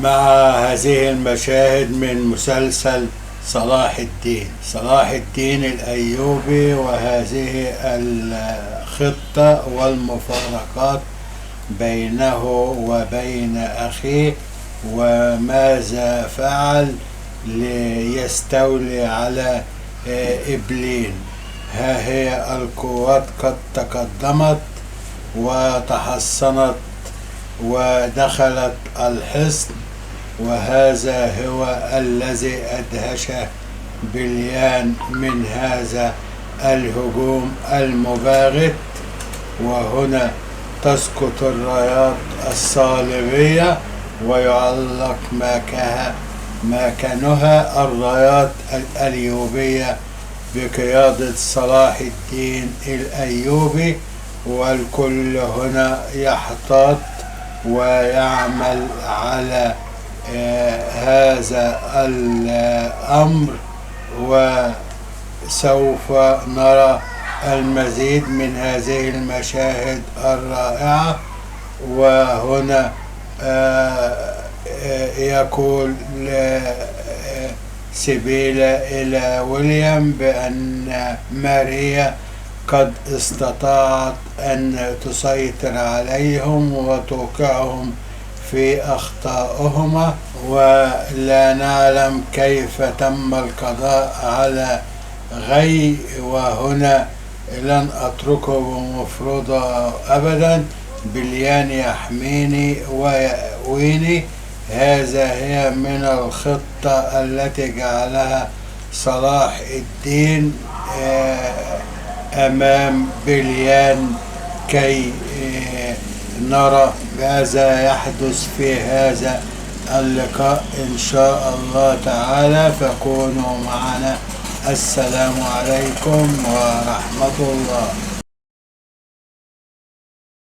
مع هذه المشاهد من مسلسل صلاح الدين الأيوبي، وهذه الخطة والمفارقات بينه وبين أخيه، وماذا فعل ليستولي على إبلين. ها هي القوات قد تقدمت وتحصنت ودخلت الحصن، وهذا هو الذي أدهش بليان من هذا الهجوم المباغت. وهنا تسقط الرايات الصليبية ويعلق مكانها الرايات الأيوبية بقيادة صلاح الدين الأيوبي، والكل هنا يحتاط ويعمل على هذا الأمر. وسوف نرى المزيد من هذه المشاهد الرائعة. وهنا يقول سيبيلا إلى ويليام بأن ماريا قد استطاعت أن تسيطر عليهم وتوقعهم في أخطائهما، ولا نعلم كيف تم القضاء على غي. وهنا لن أتركه بمفردة أبدا، بليان يحميني ويأويني. هذا هي من الخطة التي جعلها صلاح الدين أمام بليان، كي نرى ماذا يحدث في هذا اللقاء إن شاء الله تعالى. فكونوا معنا. السلام عليكم ورحمة الله.